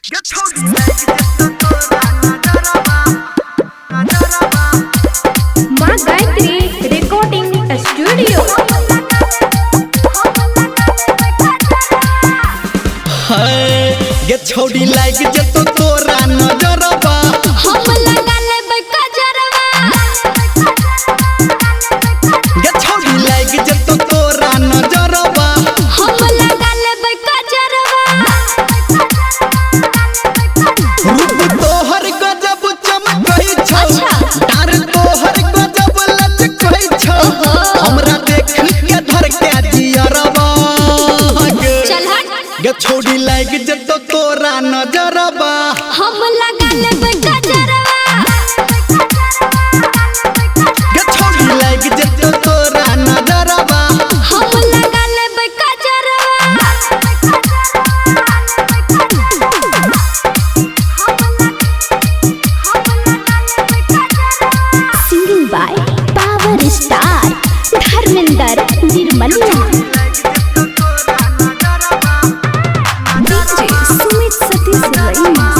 माँ Gayatri recording studio. गे छौड़ी लाग जेतो तोरा नजरबा, हम लगा लेबै कजरवा। गे छौड़ी लाग जेतो तोरा नजरबा, हम लगा लेबै कजरवा। रूप तोहर गजब चमकै छौ, अच्छा। डार तोहर गजब लचकै छौ, हमरा देख के धर के जियरबा। चल हट। गे छौड़ी लाग जेतो तोरा नजरबा, हम लगा लेबै कजरवा। गे छौड़ी लाग जेतो तोरा नजरबा, हम लगा लेबै कजरवा। Singing by power star Dharmendra Nirmaliya. DJ Sumit Satish Rai.